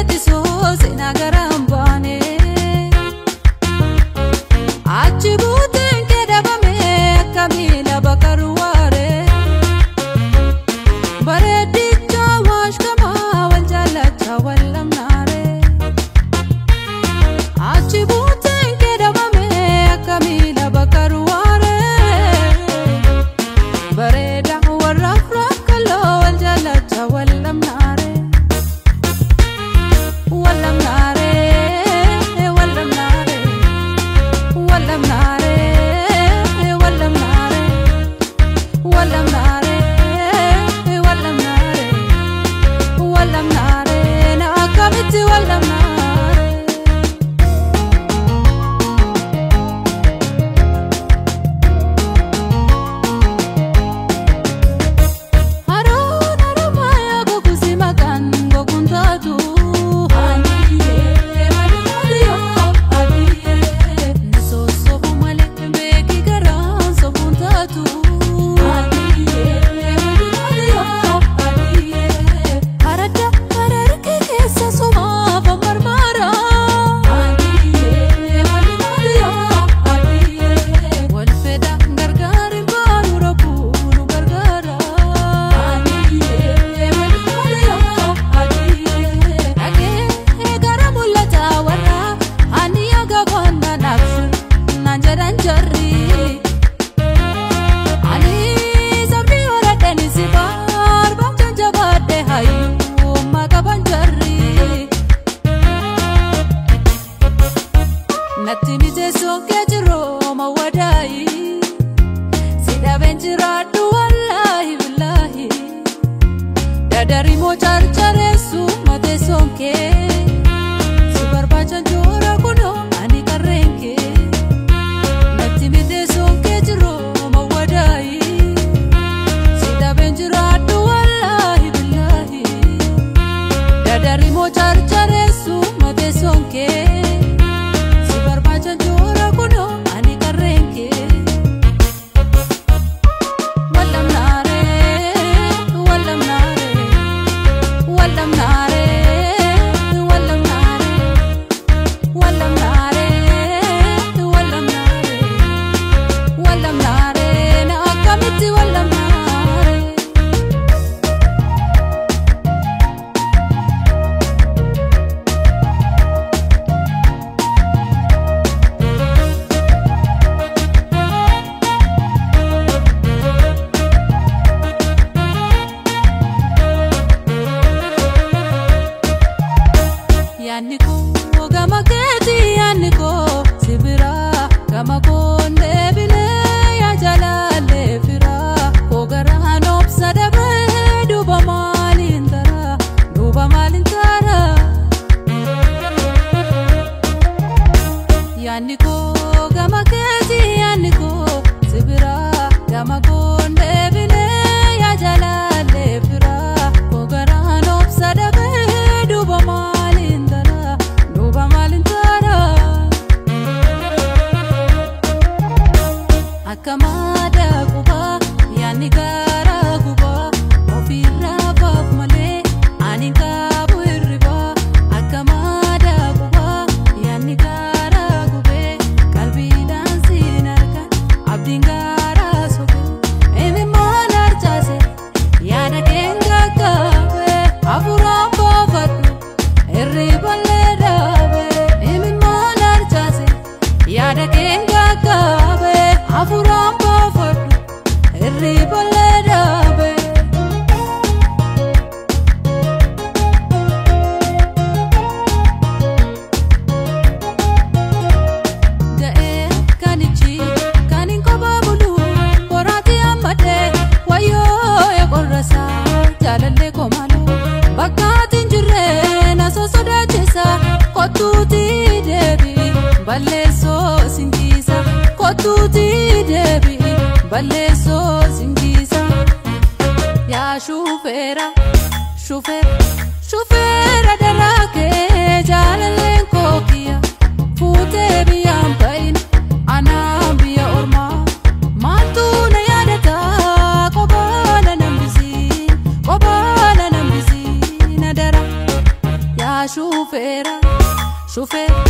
teetisoo seenaa garaan baane. Achi buuteen kee dhabame akka miila bakka ruwaare. Bareedicha waashkamaa wal jaallachaa wal lamnaare. Achi buuteen kee dhabame akka miila bakka ruwaare. Bareeda warra rakkaloo wal jaallachaa wal lamnaare. Wal lamnaare, wal lamnaare, wal lamnaare, wal lamnaare, wal lamnaare, wal lamnaare, wal lamnaare, na akkamitti wal lamnaare. Haroon haramayaa goguusi maqaan goguun taatu. Sossobu malee beeki garaan sobuun taatu. Haradda hararge keessa sumaaf marmaara. Wal fedha gargaar hin baanu rabbuu nu gargaara. Dhagee gara mul'ataa warra ani agabaana naaf naan jedhan jarri. Ani sabni horadhani si barbaachan jabaadhe hayyummaa qaban jarri. Natti mijeessoo kee jiroo mawwadaayi. Si dhabeen jiraadhu wallaahi billaahi. Dadarimoo carcareessu mateessoon kee. Si barbaachan joora kunoo ani qarreen kee. Natti miteessoon kee jiroo mawwadaayi. Si dhabeen jiraadhu wallaahi billaahi. Dadarimoo carcareessu mateessoon kee. Si barbaachan joora kunoo ani qarreen kee. Wallamnaare, wallamnaare, wallamnaare, wallamnaare, wallamnaare, wallamnaare, wallamnaare, na akkamitti wallamnaare. Yaanni koo gama keeti yaanni koo si biraa gama koon deebilee yaa jaalaallee firaa koo garaan obsa dabee duuba maaliin taraa duuba maaliin taraa. Yaanni koo gama keeti yaanni koo si biraa gama koon deebilee yaa jaalaallee firaa koo garaan obsa dabee duuba maaliin taraa duuba maaliin taraa. Akka maadaa qubaa yaanni garaa gubaa ofirraa baaf malee ani qabu hirribaa. Akka maadaa qubaa yaanni garaa gubee qalbiidhaan siin argan abdiin garaa sobee. Imimmaan harcaase yaada keen gaggaabe hafuuraan baafadhu hirriballee dhaabe. Imimmaan harcaase yaada keen gaggaabe hafuuraan baafadhu hirriballee dhaabe. Ga'ee kanichi kan hin kophaa bulu boraatii hammadhee wayyoo yaa qorrasaa jaalallee komaloo bakka ati hin jirre na sosodaachisa kottuutii deebi'i balleessoo sinkiisa kottuutii deebi'i balleessoo sinkiisa. Yaa shufeera shufeera shufeera daraakee jaalalleen kookiya fuutee biyyaan bahin anaan biyya ormaa maaltu na yaadata kophaa na nambisiin kophaa na nambisiin adara. Yaa Shufeer.